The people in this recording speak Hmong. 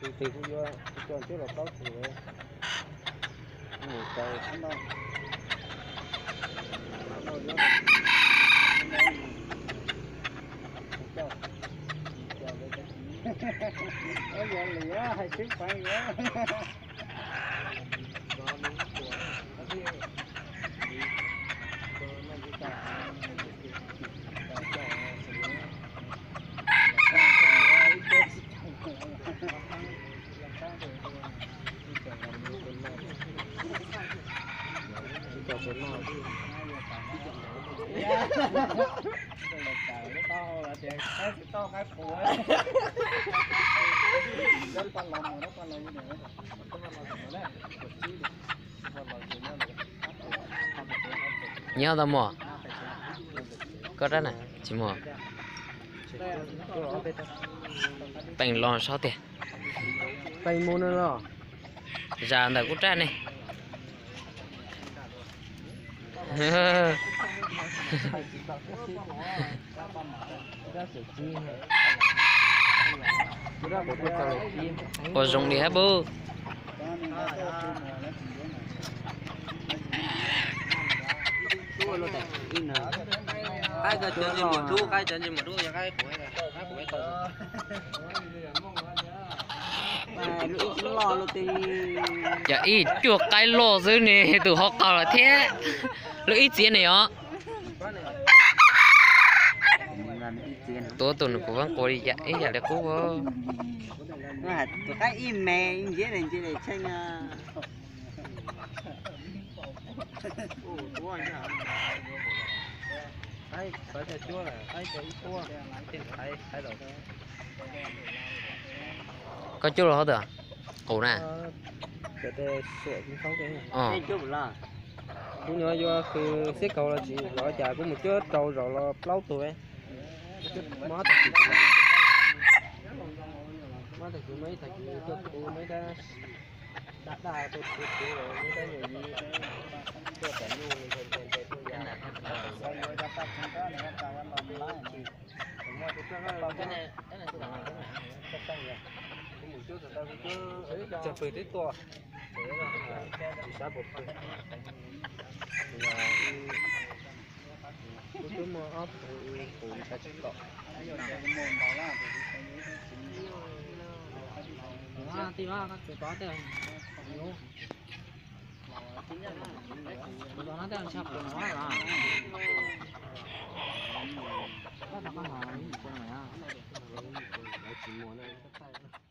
Tus twg kuj yuav, kuv coj ntsuab los plaub tus. Mus tau no. Yog li hais sib peev yuav. Nyob tau muaj, koj rab na tsis muaj. Peem los saib tiag. Peem mus no los. Zam ntawm kuv rab ne. Ua zoo li hab pub. Cas ib cuaj qaib loj xwb ne, tus ho qaug lawm thiab. Lub ib txiav ne os. Tuav tus nws kuv vaab quas li ib yam li qub. Tus qaib ib me ntsia ntsia tsheej. Koj cuab los hov twg? Qus na. Kuv nyuam yuav khwv xiab kaug los tsis zov cas kuv mus cuab rau zaum los plaub tug. Muab tag kis, muab tag kis muaj ib tag kis tuaj kuv muaj ib rab daj daj tuaj kuv kuv muaj ib rab nyuag yiv tuaj tom nyuj nthe nthe nthe tuaj ya. Tsawg pwg twb tuaj, tsis sab puas pwg. Kuv twb muaj ob tug qus ntshav tsis tom. Tsis muaj na.